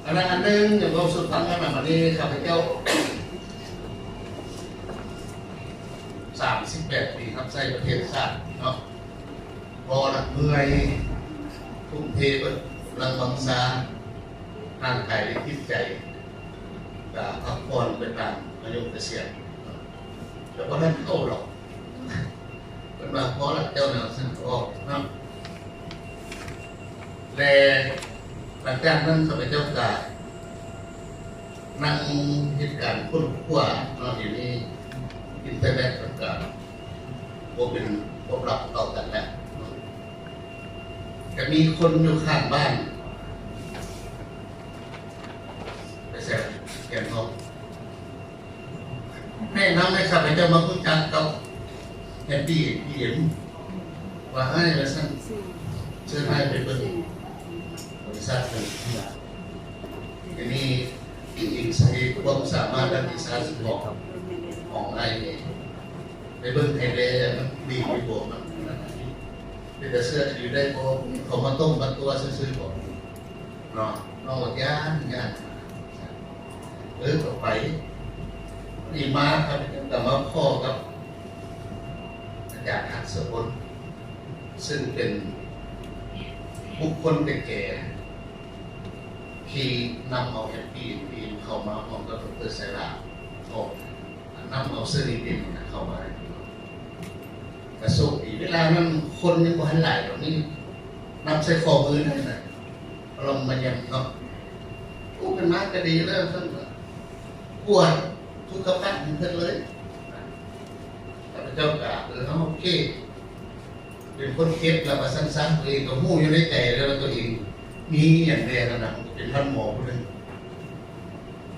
ອັນນັ້ນອັນໜຶ່ງ ຢ່າເວົ້າສູ່ຟັງນຳ ອັນນີ້ຂ້າພະເຈົ້າສາມສິບແປດປີຮັບໃຊ້ປະເທດຊາດເນາະ ພໍລະເມື່ອຍ ທຸ່ມເທເບິດກຳລັງວັງຊາ ຮ່າງກາຍ ແລະ ຈິດໃຈ ກະພັກຜ່ອນໄປຕາມອາຍຸກະສຽນ ແຕ່ບໍ່ທັນເຂົ້າດອກ ເພິ່ນວ່າພໍລະເຈົ້າແນວຊັ້ນອອກເນາະ ແລະ ຫຼັງຈາກນັ້ນຂ້າພະເຈົ້າກະນັ່ງເຮັດການຄົ້ນຄວ້າເນາະ ດຽວນີ້ອິນເຕີເນັດມັນກະບໍ່ເປັນຄວາມລັບຕໍ່ກັນແລ້ວ ກະມີຄົນຢູ່ຂ້າງບ້ານ ໄປໃສລະ ແກ່ນທອງ ແນະນຳໃຫ້ຂ້າພະເຈົ້າມາຮູ້ຈັກກັບແຮບປີ້ ເອັມ ວ່າອ້າຍວ່າຊັ້ນ ເຊີນອ້າຍໄປເບິ່ງບໍລິສັດເພິ່ນ ອັນນີ້ອີງໃສ່ຄວາມສາມາດດ້ານວິຊາສະເພາະຂອງອ້າຍເອງ ໄປເບິ່ງໃຫ້ແດ່ ມັນດີຢູ່ບໍ່ ມັນເປັນຕາເຊື່ອຖືໄດ້ບໍ່ ເຂົາມາຕົ້ມມາຕົວຊື່ໆບໍ່ ເນາະ ນ້ອງວ່າຢ້ານ ຢ້ານ ເອີ ກໍໄປ ນີ້ມາ ຂ້າພະເຈົ້າກໍມາພໍ້ກັບອາຈານ ຫັດສະພົນ ຊຶ່ງເປັນບຸກຄົນແກ່ໆ ທີ່ນຳເອົາແຮບປີ້ ເຂົ້າມາພ້ອມກັບດອກເຕີ ໄຊລາ ກໍນຳເອົາເຊີລີຕິນເຂົ້າມາ ກະໂຊກດີ ເວລານັ້ນຄົນຍັງບໍ່ທັນຫຼາຍດອກ ນີ້ນຳໃສ່ຂໍ້ມືນັ້ນນະ ລອງມາຢ້ຽມເນາະ ໂອ້ ເພິ່ນມາກະດີແລ້ວ ເພິ່ນກະກວດສຸຂະພາບໃຫ້ເພິ່ນເລີຍ ຂ້າພະເຈົ້າກະ ເອີ ເຮົາໂອເຄ ເປັນຄົນເກັບລະວ່າຊັ້ນຊະ ຕົວເອງກໍຮູ້ຢູ່ໃນໃຈແລ້ວວ່າຕົວເອງມີຫຍັງແດ່ຫັ້ນນະ ເປັນທ່ານໝໍຜູ້ໜຶ່ງ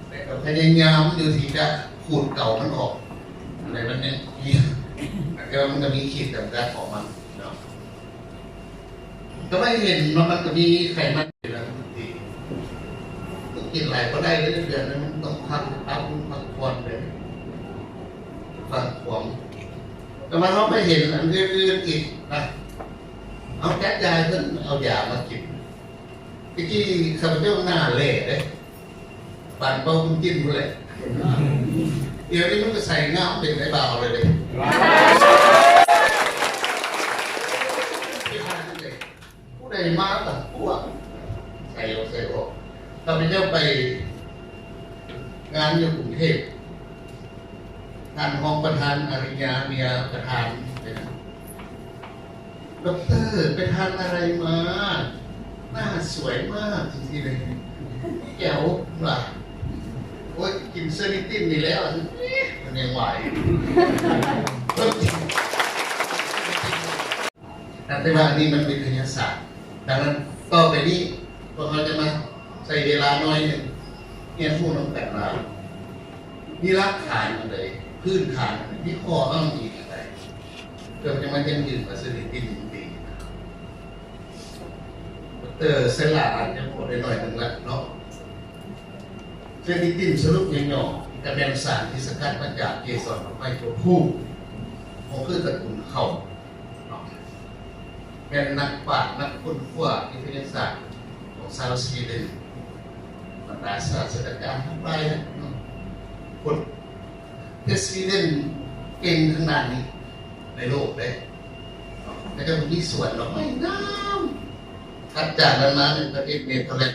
ແຕ່ກໍພະຍາຍາມຢູ່ທີ່ຈະຂູດເກົາມັນອອກ ອັນໃດມັນຍັງມີ ແຕ່ວ່າມັນກໍມີຂີດຈຳກັດຂອງມັນເນາະ ກໍໄດ້ເຫັນວ່າມັນກໍມີໄຂມັນຢູ່ໃນນັ້ນ ກິນຫຼາຍບໍ່ໄດ້ເດ້ ເດືອນໜຶ່ງມັນຕ້ອງພັກ ພັກ ພັກຜ່ອນເດ້ ພັກຜ່ອນ ແຕ່ວ່າເຮົາໄປເຫັນອັນອື່ນໆອີກນະ ເຮົາຈັດຢາໃຫ້ເພິ່ນ ເອົາຢາມາກິນ ແຕ່ກີ້ຂ້າພະເຈົ້າໜ້າແຫຼ້ເດ້ ປານເປົາບຸນຈິ້ນພຸ້ນແຫຼະ ດຽວນີ້ມັນກໍໃສງາມເປັນໄອ້ບ່າວເລີຍເດ້ ຜູ້ໃດມາກໍພວກໃສ່ອອກໃສ່ອອກ ຂ້າພະເຈົ້າໄປງານຢູ່ກຸງເທບ ທ່ານຮອງປະທານອາລິຍາເມຍປະທານໄປນຳ ດັອກເຕີ ໄປທານອາໄລມາ ໜ້າສວຍມາກ ຈັ່ງຊີ້ເດ້ ແກວວ່າ ໂອ້ຍ ກິນເຊີລິຕິນນີ້ແລ້ວ ເອີ ມັນຍັງໄຫວ ແຕ່ວ່າອັນນີ້ມັນວິທະຍາສາດ ດັ່ງນັ້ນຕໍ່ໄປນີ້ ພວກເຮົາຈະມາໃຊ້ເວລາໜ້ອຍໜຶ່ງ ຮຽນຮູ້ນຳກັນວ່າ ມີຫຼັກຖານອັນໃດ ພື້ນຖານອັນໃດ ມີຂໍ້ອ້າງອີງອັນໃດ ເພື່ອຈະມາຢັ້ງຢືນວ່າເຊີລິຕິນນີ້ດີ. ດອກເຕີ ເຊລາ ອາດຈະບອກໄດ້ໜ້ອຍໜຶ່ງລະເນາະ ເຊີລິຕິນສະຫຼຸບຫຍໍ້ໆ ກະແມ່ນສານທີ່ສະກັດມາຈາກເກສອນດອກໄມ້ຕົວຜູ້ ຂອງພືດຕະກຸນເຂົ້າ ເນາະ ແມ່ນນັກປາດນັກຄົ້ນຄວ້າວິທະຍາສາດຂອງຊາວສະວີເດັນ ບັນດາສາດສະດາຈານທັງຫຼາຍເນາະ ຄົນເຂດສະວີເດັນເກັ່ງທາງດ້ານນີ້ໃນໂລກເດ້ ເຂົາເຈົ້າມີສວນດອກໄມ້ງາມ ຖັດຈາກນັ້ນມາໃນປະເທດເນເທີແລນ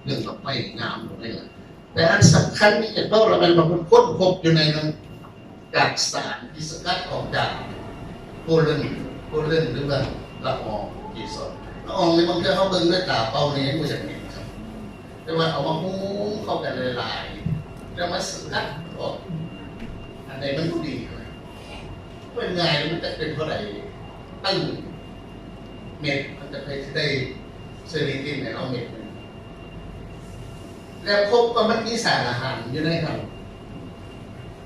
ເລື່ອງດອກໄມ້ງາມດອກໄມ້ງາມ ແຕ່ອັນສຳຄັນນີ້ຢາກເວົ້າລະແມ່ນວ່າເພິ່ນຄົ້ນພົບຢູ່ໃນນັ້ນ ຈາກສານທີ່ສະກັດອອກຈາກໂພເລິນ ໂພເລິນ ຫຼືວ່າລະອອງເກສອນ ລະອອງນີ້ບາງເທື່ອເຮົາເບິ່ງດ້ວຍຕາເປົ່ານີ້ຍັງບໍ່ຢາກເຫັນຊ້ຳ ແຕ່ວ່າເອົາມາຫຸ້ມເຂົ້າກັນຫຼາຍໆ ແລ້ວມາສະກັດອອກ ອັນໃດມັນບໍ່ດີ ເປັນງ່າຍ ມັນຈະເປັນເທົ່າໃດ ຕັ້ງເມັດ ມັນຈະໃຜຊິໄດ້ເຊີລິຕິນໃຫ້ເຮົາເມັດໜຶ່ງ ແລ້ວພົບວ່າມັນມີສານອາຫານຢູ່ໃນຫັ້ນ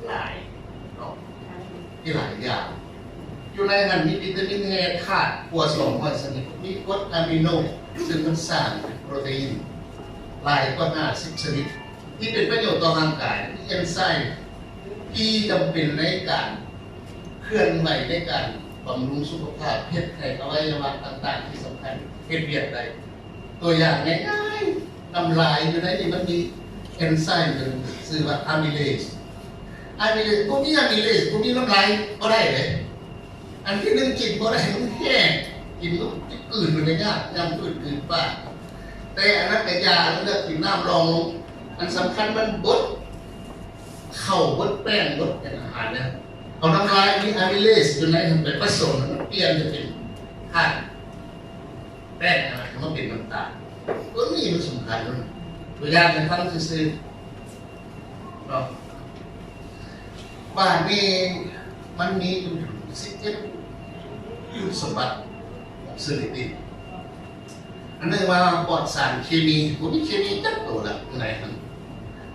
ຫຼາຍເນາະ ມີຫຼາຍຢ່າງ ຢູ່ໃນຫັ້ນມີວິຕາມິນແຮ່ທາດກວ່າສອງຮ້ອຍຊະນິດ ມີກົດອາມິໂນ ຊຶ່ງມັນສ້າງເປັນໂປຣຕີນຫຼາຍກວ່າຫ້າສິບຊະນິດ ທີ່ເປັນປະໂຫຍດຕໍ່ຮ່າງກາຍ ມີເອັນໄຊມ໌ ທີ່ຈຳເປັນໃນການເຄື່ອນໄຫວ ໃນການບຳລຸງສຸຂະພາບ ເຮັດໃຫ້ອະໄວຍະວະຕ່າງໆທີ່ສຳຄັນເຮັດວຽກໄດ້. ຕົວຢ່າງງ່າຍ ນ້ຳລາຍຢູ່ໃນນີ້ມັນມີເອັນໄຊມ໌ໜຶ່ງຊື່ວ່າອາມິເລສ. ອາມິເລສ ບໍ່ມີອາມິເລສ ບໍ່ມີນ້ຳລາຍ ບໍ່ໄດ້ເດ້. ອັນທີໜຶ່ງກິນບໍ່ໄດ້, ມັນແຫ້ງ, ກິນແລ້ວຈະກືນມັນກໍຍາກ, ຍາມພືດກືນປາກ. ແຕ່ອັນນັ້ນກໍຢ່າ, ເລືອກກິນນ້ຳລອງ. ອັນສຳຄັນມັນບົດເຂົ້າ, ບົດແປ້ງ, ບົດເປັນອາຫານແລ້ວ ເອົານ້ຳລາຍ ມີອາມິເລສຢູ່ໃນນັ້ນໄປປະສົມ, ມັນປ່ຽນຈະເປັນທາດ ແປ້ງຫັ້ນນະ ມາເປັນນ້ຳຕານ. ຕົວນີ້ມັນສຳຄັນ, ຕົວຢ່າງໃຫ້ຟັງຊື່ໆເນາະ. ບາດນີ້ມັນມີຢູ່ສິບເອັດຄຸນສົມບັດຂອງເຊີລິຕີນ. ອັນໜຶ່ງວ່າປອດສານເຄມີ, ບໍ່ມີເຄມີຈັກໂຕລະ ໃນນັ້ນ.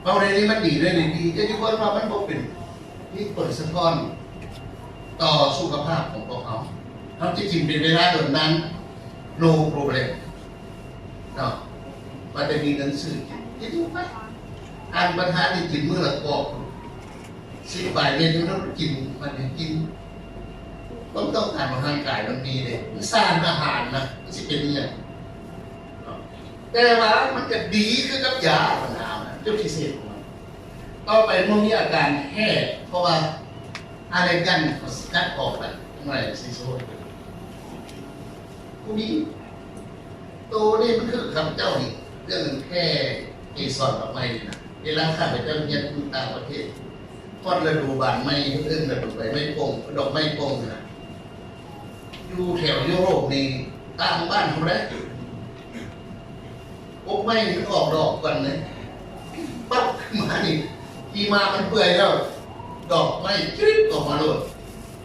ເວົ້າໃນນີ້ມັນດີເດ້ ນີ້ດີ, ແຕ່ຢູ່ເບິ່ງວ່າມັນບໍ່ເປັນ ມີຜົນສະທ້ອນຕໍ່ສຸຂະພາບຂອງພວກເຮົາ. ເຮົາຈະກິນເປັນເວລາດົນນານ no problem ເນາະ. ວ່າແຕ່ມີເງິນຊື້ກິນ, ກິນໄປ. ທ່ານປະທານນີ້ກິນມື້ລະກອກ ສິບປາຍເມັດ, ແລ້ວກິນ, ມັນກິນ ຄວາມຕ້ອງການຂອງຮ່າງກາຍມັນມີເດ້. ມັນສ້າງອາຫານນະ, ມັນຊິເປັນອີ່ຫຍັງເນາະ? ແຕ່ວ່າມັນກໍດີຄືກັບຢາ ບັນຫານະ ຈຸດພິເສດຂອງມັນ. ຕໍ່ໄປບໍ່ມີອາການແພ້ ເພາະວ່າອາເລກກັນເຂົາສະກັດອອກແລ້ວ ໜ້ອຍຊິໂຊຍ. ຜູ້ນີ້ ໂຕນີ້ມັນຄືຂ້າພະເຈົ້ານີ້ ເລື່ອງແຜ່ເກສອນດອກໄມ້ນີ້ນະ. ເວລາຂ້າພະເຈົ້າຮຽນຢູ່ຕ່າງປະເທດ ຮອດລະດູບານໄມ້ ເອີ້ນລະດູໃບໄມ້ປົ່ງ ດອກໄມ້ປົ່ງນະ ຢູ່ແຖວຢູໂຣບນີ້ ຕ່າງບ້ານພຸ້ນເດ້. ກົກໄມ້ມັນອອກດອກກ່ອນເລີຍ, ປັບຂຶ້ນມານີ້ ຫິມະມັນເປື່ອຍແລ້ວ ດອກໄມ້ຈຣິບອອກມາໂລດ,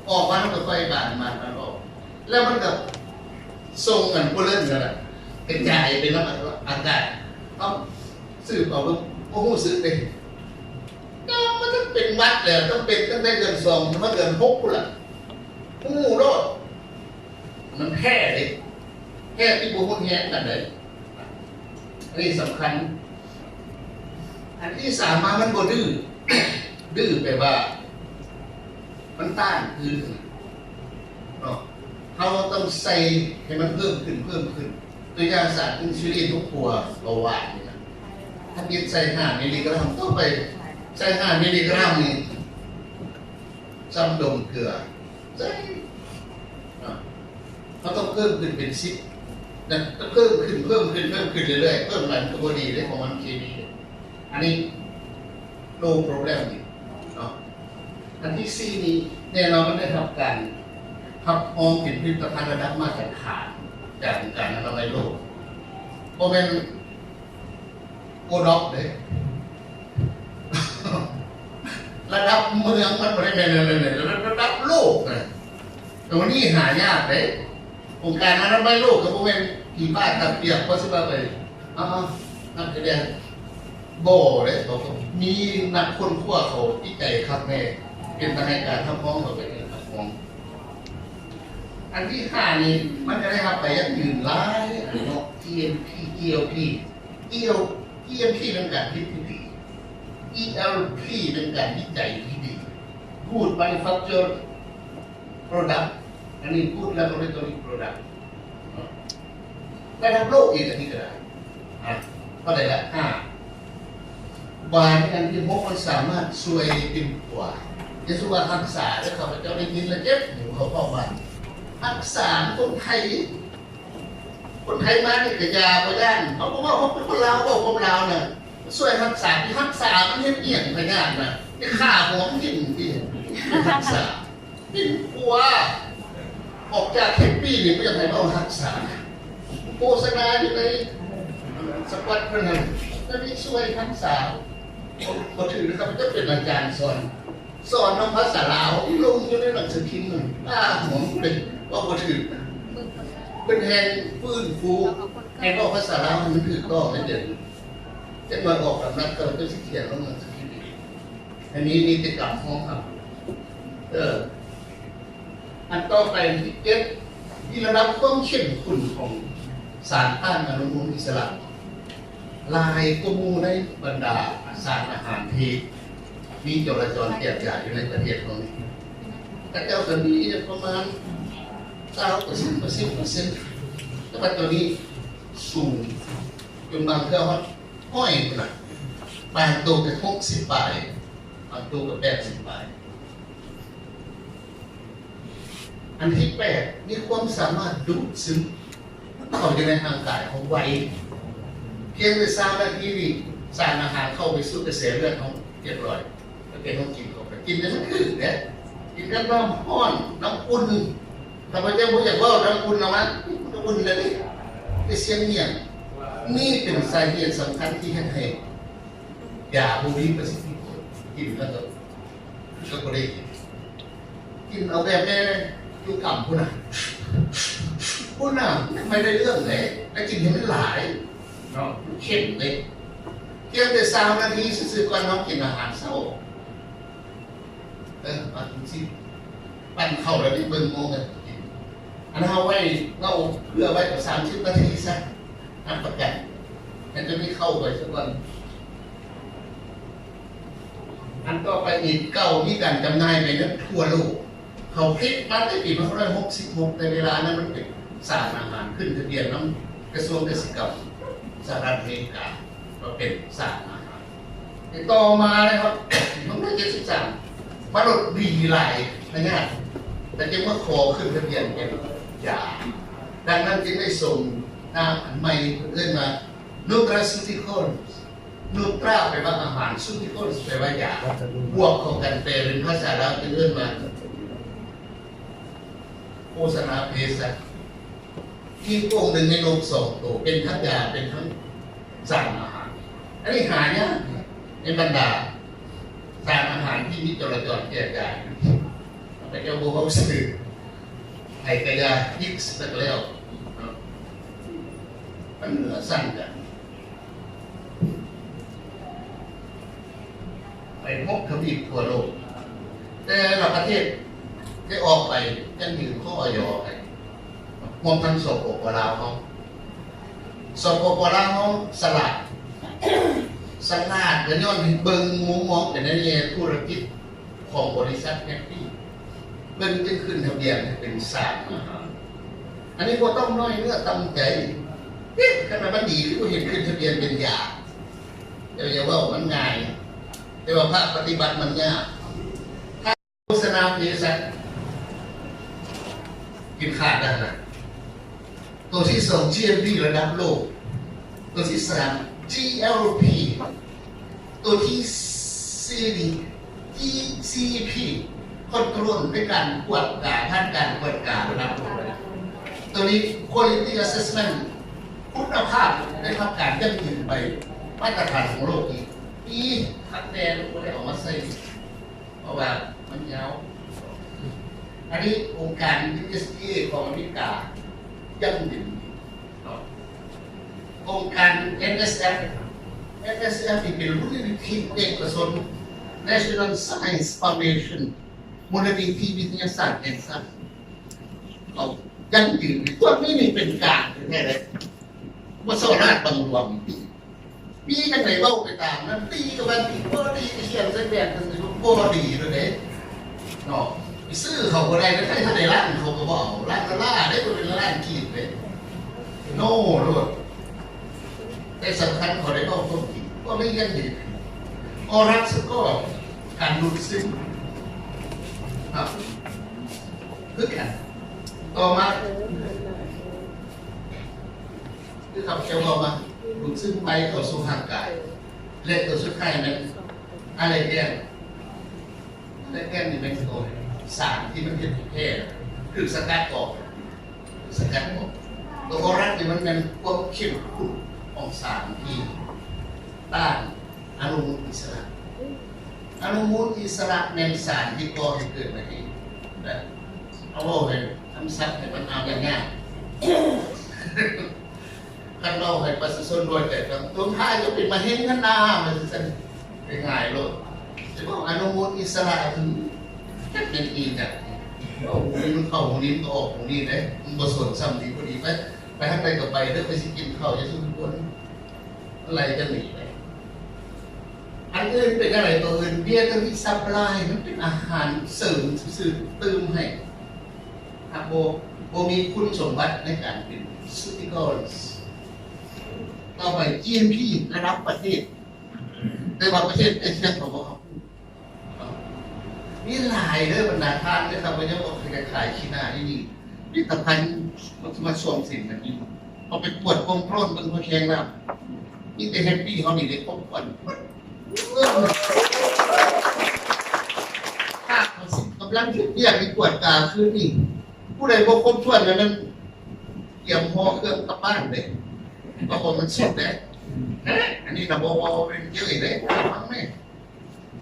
ອອກມາແລ້ວກໍຄ່ອຍບານ ບານ ບານອອກ ແລ້ວມັນກໍສົ່ງອັນໂພລເລັນນັ້ນນະ ກະຈາຍໄປນຳອາກາດ. ເອົາ ສືບເອົາ ບໍ່ຮູ້ສຶກເດ້. ກໍມັນເປັນຫວັດແລ້ວ, ຕ້ອງເປັນຕັ້ງແຕ່ເດືອນສອງ ຮອດເດືອນຫົກພຸ້ນລະ ຮູ້ໂລດ. ມັນແພ້ເດ້, ແພ້ທີ່ບໍ່ຮຸນແຮງປານໃດ. ອັນນີ້ສຳຄັນ. ອັນທີສາມມາ ມັນບໍ່ດື້. ດື້ແປວ່າມັນຕ້ານຄືນເນາະ, ເຮົາຕ້ອງໃສ່ໃຫ້ມັນເພີ່ມຂຶ້ນ, ເພີ່ມຂຶ້ນ. ຕົວຢ່າງສານອິນຊູລິນ ເຮົາປົວເບົາຫວານນີ້ນະ, ຖ້າເຮັດໃສ່ຫ້າມິລລີກຣາມ, ຕໍ່ໄປໃສ່ຫ້າມິລລີກຣາມນີ້ ຊ່ຳດົມເກືອໃສ່ ເຮົາຕ້ອງເພີ່ມຂຶ້ນເປັນສິບນະ, ເພີ່ມຂຶ້ນ, ເພີ່ມຂຶ້ນ, ເພີ່ມຂຶ້ນເລື້ອຍໆ. ເພີ່ມຫຼາຍມັນກໍບໍ່ດີເດ້ ຂອງມັນເຄມີ. ອັນນີ້ no problem ນີ້ເນາະ. ອັນທີສີ່ນີ້ ແນ່ນອນມັນໄດ້ຮັບການຮັບຮອງເປັນຜະລິດຕະພັນລະດັບມາດຕະຖານຈາກອົງການອະນາໄມໂລກ, ບໍ່ແມ່ນ ໂອດອບເດ້ ລະດັບເມືອງ ມັນບໍ່ໄດ້ແມ່ນລະດັບໂລກນະ. ໂຕນີ້ຫາຍາກເດ້. ອົງການອະນາໄມໂລກກໍບໍ່ແມ່ນຜີປາດຕາປຽກ ເພາະຊິວ່າໄປ ອ້າວ ນັກກະແດງ ບໍ່ເດ້. ເຂົາກໍມີນັກຄົ້ນຄວ້າເຂົາວິໄຈຄັກແນ່, ເປັນຕາໃຫ້ການຮັບຮອງ ເຂົາກໍເປັນຮັບຮອງ. ອັນທີຫ້ານີ້ ມັນກໍໄດ້ຮັບໃບຢັ້ງຢືນຫຼາຍອັນເນາະ, ຈີເອັມພີ ຈີເອລພີ ອີແອລ ຈີເອັມພີ ເປັນການຜະລິດທີ່ດີ, ອີແອລພີ ເປັນການວິໄຈທີ່ດີ, Good Manufacture Product ອັນນີ້ Good Laboratory Product ເນາະ. ລະດັບໂລກອີກ ອັນນີ້ກໍໄດ້ ອ່ະ ເທົ່າໃດລະ? ຫ້າ. ບາດນີ້ອັນທີຫົກ ມັນສາມາດຊ່ວຍປິ່ນປົວ, ຢ່າສູ່ວ່າຮັກສາເດີ້, ຂ້າພະເຈົ້າໄດ້ຍິນແລ້ວເຈັບຫູເຂົ້າເຂົ້າມາ. ຮັກສາຄົນໄທ ຄົນໄທມານີ້ກະຢ່າ ບໍ່ຢ້ານ. ເຮົາບໍ່ເວົ້າ, ເຮົາເປັນຄົນລາວ ເວົ້າຄວາມລາວນະ. ຊ່ວຍຮັກສາ, ທີ່ຮັກສາມັນເຮັດອີ່ຫຍັງ? ພະຍາດນະ, ໄປຂ້າຫົວມັນກິນຕິ, ຮັກສາ. ປິ່ນປົວ. ອອກຈາກແຮບປີ້ນີ້ ບໍ່ຢາກໃຫ້ເວົ້າຮັກສາ. ໂຄສະນາຢູ່ໃນສະປອດເພິ່ນຫັ້ນ, ອັນນີ້ຊ່ວຍຮັກສາ. ບໍ່ຖືກນະຄັບ, ຈະເປັນອາຈານສອນ. ສອນນຳພາສາລາວ ລົງຢູ່ໃນໜັງສືພິມນັ້ນ ຕາຫວງເລີຍ ເວົ້າບໍ່ຖືກ. ເພິ່ນແຮ່ງຟື້ນຟູໃຫ້ເວົ້າພາສາລາວໃຫ້ມັນຖືກຕ້ອງໃນດຽວນີ້. ຈັກໜ່ອຍອອກຕຳໜັກ ເຂົາເຈົ້າຊິຂຽນລົງໜັງສືພິມອີກ ໃຫ້ມີນິຕິກຳຮອງຮັບ. ເອີ ອັນຕໍ່ໄປທີເຈັດ ມີລະດັບຄວາມເຂັ້ມຂຸ້ນຂອງສານຕ້ານອະນຸມູນອິດສະຫຼະ ຫຼາຍກວ່າໝູ່ໃນບັນດາສານອາຫານທີ່ມີຈໍລະຈອນແຈກຢາຍຢູ່ໃນປະເທດເຮົານີ້. ເຂົາເຈົ້າກໍມີປະມານຊາວເປີເຊັນ ເປີເຊັນ ເປີເຊັນ ແຕ່ວ່າຕອນນີ້ສູງ ຈົນບາງເທື່ອຮອດ ຮ້ອຍພຸ້ນນະ ບາງໂຕກໍຫົກສິບປາຍ ບາງໂຕກໍແປດສິບປາຍ. ອັນທີແປດ ມີຄວາມສາມາດດູດຊຶມເຂົ້າຢູ່ໃນຮ່າງກາຍເຮົາໄວ ພຽງແຕ່ຊາວນາທີນີ້ ສານອາຫານເຂົ້າໄປສູ່ກະແສເລືອດເຮົາຮຽບຮ້ອຍ ແລ້ວເຮົາກິນເຂົ້າໄປ ກິນແລ້ວມັນຂຶ້ນເດ້ ກິນກັບນ້ຳຮ້ອນ ນ້ຳອຸ່ນ. ຂ້າພະເຈົ້າບໍ່ຢາກເວົ້ານຳຄຸນນະວ່າ ມັນກໍບໍ່ມີແລ້ວເດ້ ໄປສຽງຫຍັງ. ນີ້ເປັນສາເຫດສຳຄັນທີ່ເຮັດໃຫ້ຢາບໍ່ມີປະສິດທິຜົນ. ກິນແລ້ວກໍ ກໍບໍ່ໄດ້ກິນ ກິນເອົາແບບແມ່ຢູ່ກຳພຸ້ນນະ ພຸ້ນນະ ໄມ່ໄດ້ເລື່ອງເດ້ ແລ້ວກິນໃຫ້ມັນຫຼາຍເນາະ ເຂັ້ມເດ້. ພຽງແຕ່ຊາວນາທີຊື່ໆ ກ່ອນເຮົາກິນອາຫານເຊົ້າ ເອີ ມາກິນຊິ ປັ້ນເຂົ້າແລ້ວນີ້ເບິ່ງໂມງແລ້ວກິນ. ອັນເຮົາໄວ້ ເຮົາເພື່ອໄວ້ສາມສິບນາທີຊະ ຮັບປະກັນ ໃຫ້ຕົວນີ້ເຂົ້າໄປຊະກ່ອນ. ອັນຕໍ່ໄປນີ້ ເກົ່າມີການຈຳໜ່າຍໄປນຳທົ່ວໂລກ ເຂົາຜະລິດມາແຕ່ປີໜຶ່ງພັນເກົ້າຮ້ອຍຫົກສິບຫົກ ແຕ່ເວລານັ້ນມັນເປັນສານອາຫານ ຂຶ້ນທະບຽນນຳກະຊວງກະສິກຳສະຫະລັດອາເມລິກາ ວ່າເປັນສານອາຫານ. ແຕ່ຕໍ່ມາເລີຍເນາະ ໜຶ່ງພັນເກົ້າຮ້ອຍເຈັດສິບສາມ ມະນຸດດີຫຼາຍພະຍາດ ແລ້ວຈຶ່ງມາຂໍຂຶ້ນທະບຽນເປັນຢາ. ດັ່ງນັ້ນຈຶ່ງໄດ້ສົ່ງນາມອັນໃໝ່ ເພິ່ນເອີ້ນວ່າ Nutraceuticals. Nutra ແປວ່າອາຫານ Ceuticals ແປວ່າຢາ ບວກເຂົ້າກັນ ແປເປັນພາສາລາວຈຶ່ງເອີ້ນວ່າ ໂພຊະນາເພສັດ. ມີພະອົງໜຶ່ງໃນໂລກສອງໂຕ ເປັນທັງຢາ ເປັນທັງສານອາຫານ. ອັນນີ້ຫາຍາກໃນບັນດາສານອາຫານທີ່ມີຈໍລະຈອນແຈກຢາຍ. ຂ້າພະເຈົ້າບໍ່ເວົ້າຊື່ ໃຜກະຢ່າ X ສັກແລ້ວເນາະ ມັນເໜືອຊັ້ນກັນ. ໄປຫົກທະວີບທົ່ວໂລກ ແຕ່ລະປະເທດໄດ້ອອກໃບຢັ້ງຢືນຂອງ ອອຍ ໃຫ້ ຮວມທັງ ສປປ ລາວເຮົາ. ສປປ ລາວເຮົາສະຫຼາດ ສະຫຼາດກໍຍ້ອນເບິ່ງມຸມມອງໄປໃນແງ່ທຸລະກິດຂອງບໍລິສັດແຮັບປີ ເພິ່ນຈຶ່ງຂຶ້ນທະບຽນໃຫ້ເປັນສານອາຫານ. ອັນນີ້ບໍ່ຕ້ອງນ້ອຍເນື້ອຕ່ຳໃຈ ເອີ ຄັນວ່າມັນດີຄືບໍ່ເຫັນຂຶ້ນທະບຽນເປັນຢາ. ເຈົ້າຢ່າເວົ້າມັນງ່າຍ ແຕ່ວ່າພາກປະຕິບັດມັນຍາກ. ໂຄສະນາເພສັດກິນຂາດໄດ້ຫັ້ນນະ. ໂຕທີສອງ GMP ລະດັບໂລກ, ໂຕທີສາມ GLP, ໂຕທີສີ່ນີ້ GCP, ຄອນໂທຣນ ໃນການກວດກາ, ຜ່ານການກວດກາລະດັບໂລກ. ໂຕນີ້ Quality Assessment, ຄຸນນະພາບໄດ້ຮັບການຢັ້ງຢືນໄປ ມາດຕະຖານຂອງໂລກອີກ. ອີ ຄັກແນ່ ບໍ່ໄດ້ເອົາມາໃສ່ ເພາະວ່າມັນຍາວ. ອັນນີ້ອົງການ USDA ຂອງອາເມລິກາຢັ້ງຢືນເນາະ. ອົງການ NSF, NSF ນີ້ເປັນມູນນິທິເອກະຊົນ National Science Foundation, ມູນນິທິວິທະຍາສາດແຫ່ງຊາດ ເຂົາຢັ້ງຢືນ. ພວກນີ້ນີ້ເປັນກາງແທ້ໆເດ້ ບໍ່ສໍ້ລາດບັງຫຼວງ. ມີຈັ່ງໃດເວົ້າໄປຕາມນັ້ນ, ດີກໍວ່າດີ, ບໍ່ດີກໍຂຽນໃສ່ແບບນັ້ນ ບໍ່ດີໂລດເດ້ເນາະ. ໄປຊື້ເຂົາບໍ່ໄດ້, ໄດ້ເທົ່າໃດລ້ານເຂົາກໍບໍ່ເອົາ, ລ້ານດອນລ່າເດ້, ບໍ່ແມ່ນລ້ານກີບເດ້. ໂນໂລດ. ແຕ່ສຳຄັນເຂົາໄດ້ເວົ້າຄວາມຈິງ, ບໍ່ມີຫຍັງດີ. ອອຣັກສະກໍການດູດຊຶມເນາະ ຄືກັນ. ຕໍ່ມາ ຄືຂ້າພະເຈົ້າເວົ້າມາ ດູດຊຶມໄປເຂົ້າສູ່ຮ່າງກາຍ ແລະ ຕົວສຸດທ້າຍແມ່ນອາເລແກນ. ອາເລແກນນີ້ແມ່ນຕົວສານທີ່ມັນເຮັດໃຫ້ແພ້ ຖືກສະກັດອອກ ສະກັດອອກ. ຕົວໂຄຣັກນີ້ມັນແມ່ນຄວາມເຂັ້ມຂຸ້ນຂອງສານທີ່ຕ້ານອະນຸມູນອິດສະຫຼະ. ອະນຸມູນອິດສະຫຼະແມ່ນສານທີ່ກໍ່ໃຫ້ເກີດມະເຮັງ. ເອົາເວົ້າໃຫ້ຄຳສັບໃຫ້ມັນເອົາງ່າຍໆ. ຄັນເວົ້າໃຫ້ປະຊາຊົນເຂົ້າໃຈ ຕົວທ້າຍກໍເປັນມະເຮັງຫັ້ນນາ ວ່າຊັ້ນ ງ່າຍໆໂລດ. ຊິບອກອະນຸມູນອິດສະຫຼະ ອື ຈັກແມ່ນອີຫຍັງ. ເວົ້າຫູນີ້ມັນເຂົ້າຫູນີ້ ມັນກໍອອກຫູນີ້ເດ້. ມັນບໍ່ສົນຊ້ຳ ດີບໍ່ດີ ໄປ ໄປທາງໃດກໍໄປເດີ ຂ້ອຍຊິກິນເຂົ້າ ຢ່າສູ່ຄົນໄລ່ກັນໜີໄປ. ອັນອື່ນເປັນຈັ່ງໃດ? ຕົວອື່ນ dietary supplement ມັນເປັນອາຫານເສີມຊື່ໆ ຕື່ມໃຫ້. ຫາກບໍ່ ບໍ່ມີຄຸນສົມບັດໃນການເປັນ nutraceuticals. ຕໍ່ໄປ ຈີເອັມພີ ລະດັບປະເທດ ແຕ່ວ່າປະເທດໃກ້ຄຽງເຂົາບໍ່ເຂົ້າ. ມີຫຼາຍເດີບັນດາທ່ານເດີ ຂ້າພະເຈົ້າກໍຄືຈະຂາຍຂີ້ໜ້ານີ້ນີ້ ຜະລິດຕະພັນມາຊ່ວງສິນກັນຢູ່ ເຮົາໄປກວດກອງໂປຣນເບິ່ງ ເຮົາແຂ່ງນຳ ມີແຕ່ແຮັບປີ້ ເຮົານີ້ໄດ້ຄົບກັນ ພາກເຮົາສິກຳລັງເຮັດວຽກ ໄປກວດກາຄືນນີ້ ຜູ້ໃດບໍ່ຄົບຖ້ວນແລ້ວນັ້ນ ກຽມຫໍ່ເຄື່ອງກັບບ້ານເດ້ ເພາະວ່າມັນສຸດເດ້. ເອີ ອັນນີ້ນະບໍ່ ບໍ່ເປັນເຈີເດ້ ຟັງແມ້.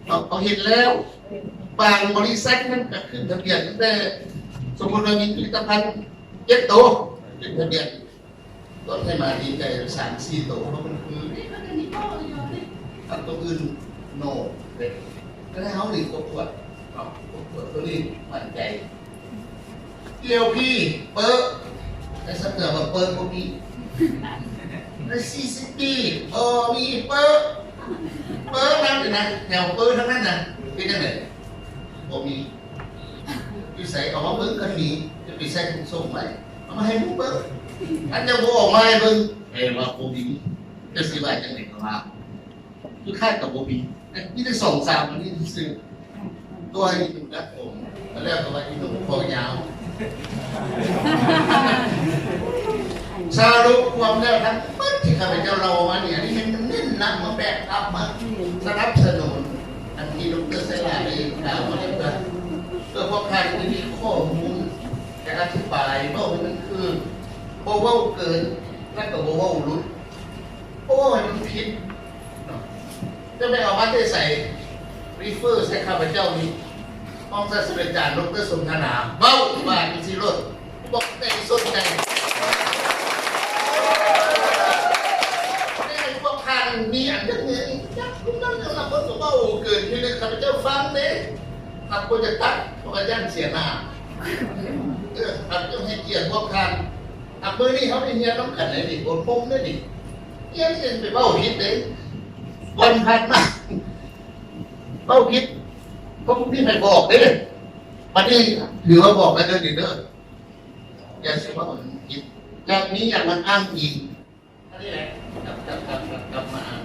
ເຂົາ ເຂົາເຮັດແລ້ວ ບາງບໍລິສັດມັນກະຂຶ້ນທະບຽນຕັ້ງແຕ່ ສົມມຸດວ່າມີຜະລິດຕະພັນເຈັດໂຕ ຂຶ້ນທະບຽນ ລອດໃຫ້ມາດີໃຈສາມສີ່ໂຕ ເພາະມັນຄືນີ້ ອັນໂຕອື່ນໂນເດ້ ແຕ່ເຮົານີ້ຄົບຖ້ວນເນາະ ຄົບຖ້ວນ ໂຕນີ້ໝັ້ນໃຈ. ເອລພີ ເປີ ແຕ່ສະເກືອວ່າເປີບໍ່ມີ ໃນສີ່ສິບປີບໍ່ມີເປີ ເປີນັ້ນນະ ແຖວເປີທັງນັ້ນນະ ເປັນຈັ່ງໃດ? ບໍ່ມີ. ຢູ່ໃສ? ເອົາມາເບິ່ງຄັນມີ ຈະໄປໃສ່ຖົງໂສ້ງໄວ້ ເອົາມາໃຫ້ໝູ່ເບິ່ງ ອັນຍັງບໍ່ອອກມາໃຫ້ເບິ່ງ ແປວ່າບໍ່ມີ. ຈະຊິວ່າຈັ່ງໃດກໍວ່າ ສຸດທ້າຍກໍບໍ່ມີ ມີແຕ່ສອງສາມອັນນີ້ຊື່ໆ ຕົວະໃຫ້ອີ່ໜຸ່ມດັດຜົມ ແລ້ວກໍວ່າອີ່ໜຸ່ມຄໍຍາວ. ສະຫຼຸບຄວາມແລ້ວ ທັງໝົດທີ່ຂ້າພະເຈົ້າເລົ່າມານີ້ ອັນນີ້ແມ່ນເນັ້ນນຳມາ ແບັກອັບມາ ສະໜັບສະໜູນ ອັນທີ່ດອກເຕີໄຊລາໄດ້ກ່າວມາແລ້ວ ເພື່ອພວກທ່ານຈະມີຂໍ້ມູນ ຈະອະທິບາຍ ເວົ້າໃຫ້ມັນຄື ບໍ່ເວົ້າເກີນ ແລ້ວກໍບໍ່ເວົ້າຫຼຸດ ບໍ່ເວົ້າໃຫ້ມັນຜິດເນາະ. ຈະໄປເອົາມາແຕ່ໃສ? ຣີເຟີໃສ່ຂ້າພະເຈົ້ານີ້ ຮອງສາດສະດາຈານ ດອກເຕີ ສົມທະນາ ເວົ້າວ່າຈັ່ງຊີ້ໂລດ ບໍ່ໄດ້ສົນໃຈ. ແຕ່ພວກທ່ານມີອັນນັ້ນນີ້ ຈັກຄົນນັ້ນລະຄົນກໍເວົ້າເກີນທີ່ໃຫ້ຂ້າພະເຈົ້າຟັງເດ້. ຫາກບໍ່ຈະຕັດ ເພາະວ່າຢ້ານເສຍໜ້າ. ເອີ ຫາກຕ້ອງໃຫ້ກຽດພວກທ່ານ. ຫາກມື້ນີ້ເຮົາໄດ້ຮຽນນຳກັນເດ້ນີ້ ອົບຮົມເດ້ນີ້. ຮຽນເປັນໄປເວົ້າຜິດເດ້ ວັນຜ່ານມາ ເວົ້າຜິດ ເພາະບໍ່ມີໃຜບອກເດ້. ບັດນີ້ຖືວ່າບອກແລ້ວເດີນີ້ເດີ ຢ່າຊິເວົ້າຜິດ ຢ່າມີຫຍັງມາອ້າງອີງ. ອັນນີ້ແຫຼະ ກັບ ກັບ ກັບ ກັບ ກັບມາອ່ານ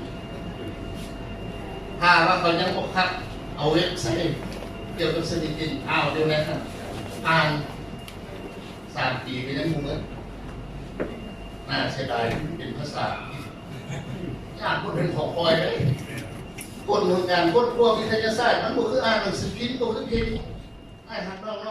ຖ້າວ່າເຂົາຍັງບໍ່ຄັກ ເອົາເວັບໄຊກ່ຽວກັບສະໜິດດິນ ອ່ານຢູ່ໃນນັ້ນ ອ່ານ ສາມປີກໍຍັງບໍ່ໝົດ. ໜ້າເສຍດາຍ ເປັນພາສາອັງກິດ. ຢ້ານບໍ່ເປັນຂອງຂ້ອຍເດ້. ຄົນຮູ້ງານຄົ້ນຄວ້າວິທະຍາສາດ ມັນບໍ່ຄືອ່ານໜັງສືພິມ ບໍ່ຄືເພງ. ອ້າຍຮັກນ້ອງ